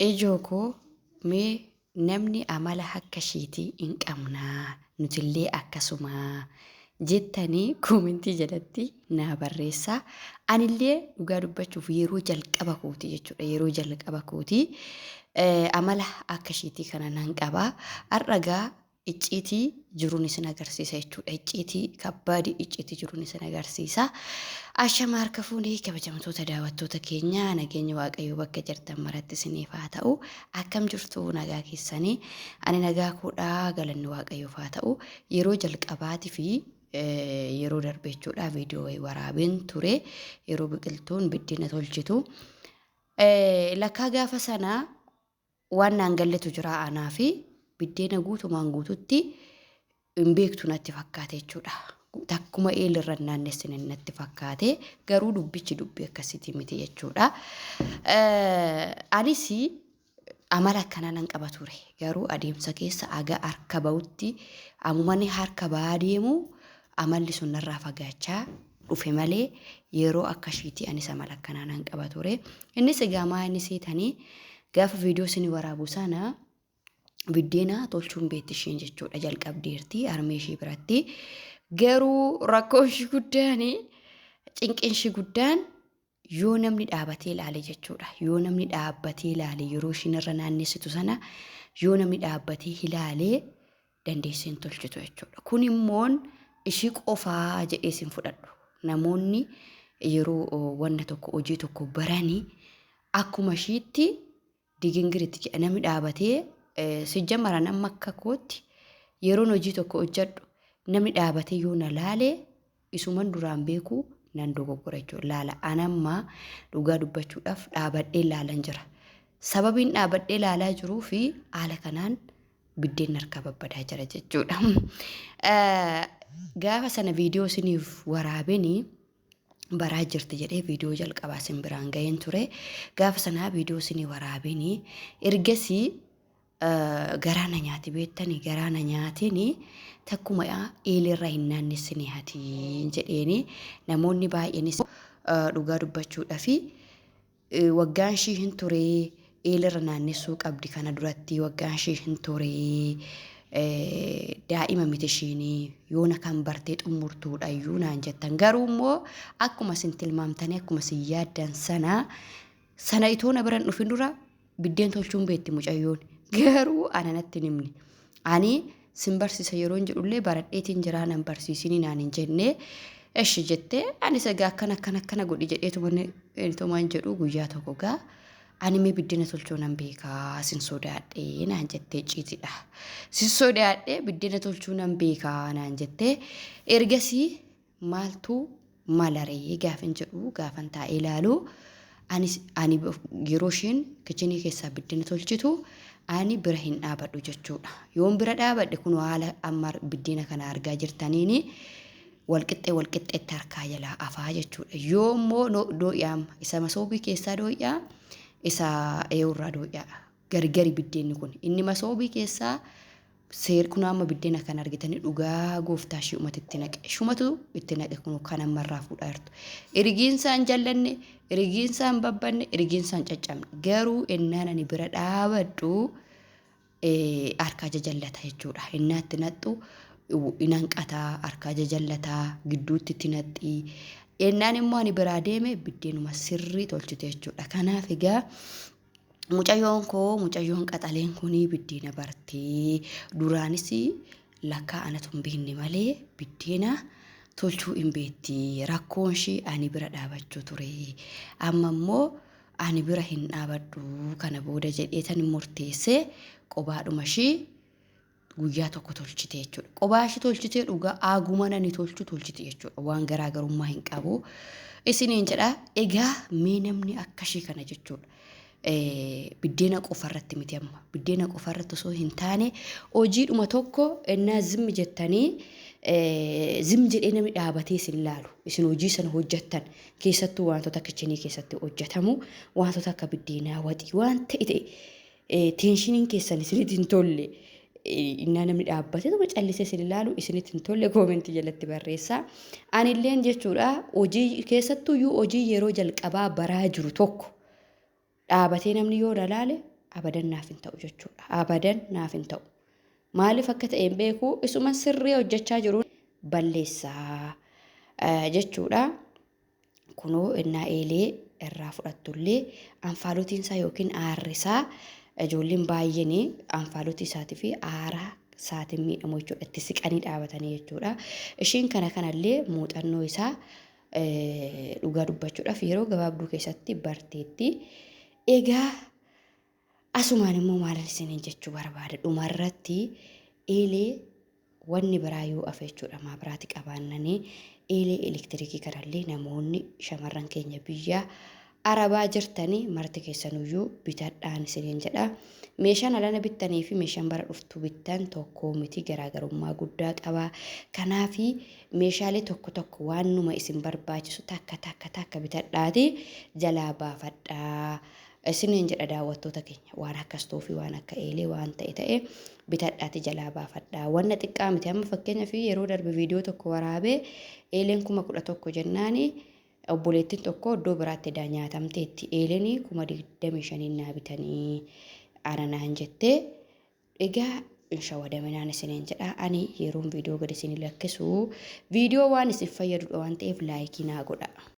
Ijoo koo mee namni amala akka ishiitii hin qabnaa nutillee akkasumaa jettanii koomentii jalatti naa barreessaa. Anillee dhugaa dubbachuuf yeroo jalqaba kooti jechuudha. Yeroo jalqaba kooti amala akka ishiitii kana nan qaba. Har'a gaa icciitii jiruun isin agarsiisa jechuudha. Icciitii kabbaadii icciitii jiruun isin agarsiisa. Ashama harka fuunee kabajamtoota daawwattoota keenya, nageenya Waaqayyoo bakka jirtan maratti isiniif haa ta'u. Akkam jirtu, nagaa keessanii? Ani nagaa koodhaa, galanni Waaqayyoof haa ta'u. Yeroo jalqabaatii fi yeroo darbe jechuudha viidiyoo waraabeen ture, yeroo biqiltuun biddeena tolchitu. Lakkaa gaafa sanaa waan naan galletu jira, anaa fi biddeena guutumaan guututti hin beektu natti fakkaate jechuudha. Takkuma eelirra hin naannessine natti fakkaate, garuu dubbichi dubbii akkasiiti miti jechuudha. Anis amala akkanaa nan qaba ture, garuu adeemsa keessa aga harka ba'utti ammumani harka ba'aa deemu amalli sun narraa fagaachaa dhufe malee yeroo akka ishiitii anis amala akkanaa nan qaba ture. Innis egaa maa inni seetanii, gaafa viidiyoo isin waraabu sana biddeena tolchuun beekti isheen jechuudha, jalqabdeerti harmee ishee biratti. Garuu rakkoon ishii guddaan, cinqin ishii guddaan yoo namni dhaabatee ilaale jechuudha. Yoo namni dhaabbatee ilaale, yeroo ishiin irra naannessitu sana yoo namni dhaabbatee ilaalee, dandeessee hin tolchitu jechuudha. Kun immoon ishii qofaa jedhee sin fudhadhu. Namoonni yeroo wanna tokko, hojii tokko baranii akkuma ishiitti digingiritti jedha, namni dhaabatee sijjamaran amma akka kootti yeroon hojii tokko hojjedhu namni dhaabatee yoo na laale isuman duraan beeku nan dogoggora jechuudha. Laala, anamma dhugaa dubbachuudhaaf dhaabadhee laalan jira. Sababiin dhaabadhee laalaa jiruu fi haala kanaan biddeen harkaa babbadaa jira jechuudha. Gaafa sana viidiyoo isiniif waraabeni baraa jirti jedhee viidiyoo jalqabaa isin biraan ga'een ture. Gaafa sanaa viidiyoo isinii waraabeni ergasii garaa na nyaati beektanii, garaa na nyaatini takkuma eelirra hin naannessine hati jedheeni. Namoonni baay'eenis dhugaa dubbachuudhaafi waggaan ishii hin turee, eelirra naannessuu qabdi, kana duratti waggaan ishii hin turee, daa'ima miti ishiin, yoona kan bartee xumurtuudha iyyuu naan jettan. Garuu immoo akkuma isin tilmaamtanii, akkuma isin yaaddan sana sana itoo na biran dhufin dura biddeen tolchuun beetti mucayyoon, garuu ana natti hin himne. Ani sin barsiisa yeroon jedhullee baradheetiin jiraa nan barsiisinii naan hin jenne. Eshi jettee, anis egaa akkana akkana akkana godhi jedheetumaan jedhu, guyyaa tokko gaa ani mee biddeena tolchuu nan beekaa, sin sodaadhee naan jettee, ciitidha. Sin sodaadhee biddeena tolchuu nan beekaa naan jettee. Ergasii maaltu malaree gaafan jedhu, gaafan taa'ee ilaalu, anis ani yeroo isheen kichinii keessaa biddeena tolchitu ani bira hin dhaabadhu jechuudha. Yoon bira dhaabadhe kun haala amma biddeena kana argaa jirtaniini walqixxee walqixxeetti harkaa jalaa afaa jechuudha. Yoo immoo doo'yaa isa masoobii keessaa doo'yaa, isa eeyurraa doo'yaa gargari biddeenni kun, inni masoobii keessaa seer kun amma biddeena kan argitanii dhugaa gooftaa ishee itti naqe, shumatu itti naqe. Kun kan ammarraa fuudhaa jirtu irgiinsaan jallanne, irgiinsaan babbanne, irgiinsaan caccabne, garuu ennaan ani bira dhaabadhu harkaa jajallata jechuudha. Innaa itti naqxu inanqataa, harkaa jajallataa, gidduutti itti naqxii. Ennaan immoo ani biraa deeme biddeenuma sirrii tolchite jechuudha. Kanaaf egaa mucayyoon koo, mucayyoon qaxaleen kunii biddeena bartee, duraanis lakkaa anatu hin beekne malee biddeena tolchuu hin beekti. Rakkoon ishii ani bira dhaabachuu ture. Amma immoo ani bira hin dhaabadhu kana booda jedheetan murteessee, qobaadhuma ishii guyyaa tokko tolchite jechuudha. Qobaa ishii tolchitee, dhugaa aaguma nani tolchu tolchite jechuudha. Waan garaagarummaa hin qabu. Isiniin jedha, egaa mee namni akka ishii kana jechuudha. Biddeena qofarratti miti amma. Biddeena qofarratti osoo hin taane hojiidhuma tokko ennaa zimmi jettanii, zim jedhee namni dhaabatee isin laalu. Isin hojii sana hojjettan, keessattuu wantoota kichinii keessatti hojjetamu, wantoota akka biddeenaa, waxii, waan ta'e ta'e tensioniin keessan isinitti hin tolle, innaa namni dhaabbatee tokko callisee isin ilaalu isinitti hin tolle, koomentii jalatti barreessaa. Anilleen jechuudha hojii keessattuyyuu hojii yeroo jalqabaa baraa jiru tokko dhaabatee namni yoo ilaale Abadan naaf hin ta'u jechuudha. Abadan naaf hin ta'u. Maaliif akka ta'e hin beeku, isuma sirrii hojjechaa jiru balleessaa jechuudha. Kunoo innaa eelee irraa fudhattullee anfaalotiin isaa yookiin aarri isaa, ijoolleen baay'een anfaalotii isaatii fi aara isaatiin miidhamu jechuudha. Itti siqanii dhaabatanii jechuudha. Ishiin kana kanallee muuxannoo isaa dhugaa dubbachuudhaaf yeroo gabaabduu keessatti barteetti. Egaa asumaan immoo maal isiniin jechuu barbaada, dhumarratti eelee wanni biraa yoo hafe jechuudha, maa biraati qabaannanii eelee elektiriikii kanallee namoonni shamarran keenya biyya Arabaa jirtanii marti keessanuyyuu bitadhaan isiniin jedha. Meeshaan alana bittanii fi meeshaan bara dhuftu bittan tokko miti, garaagarummaa guddaa qaba. Kanaafi meeshaalee tokko tokko waan numa isin barbaachisu takka takka takka bitadhaati jalaa baafadhaa isiniin jedha daawwattoota keenya. Waan akka istoofii, waan akka eelee, waan ta'e ta'e bitadhaati jalaa baafadhaa. Wanna xiqqaa miti. Amma fakkeenyaaf yeroo darbe viidiyoo tokko waraabee eeleen 11,000 jennaani obboleettiin tokko iddoo biraatti edaa nyaatamteetti, eeleen 25,000 naa bitanii ananaan jettee. Egaa hin shawadaminaan isiniin jedha. Ani yeroon viidiyoo gadi isin lakkisu viidiyoo waan isin fayyadudha waan ta'eef laayikii naa godha.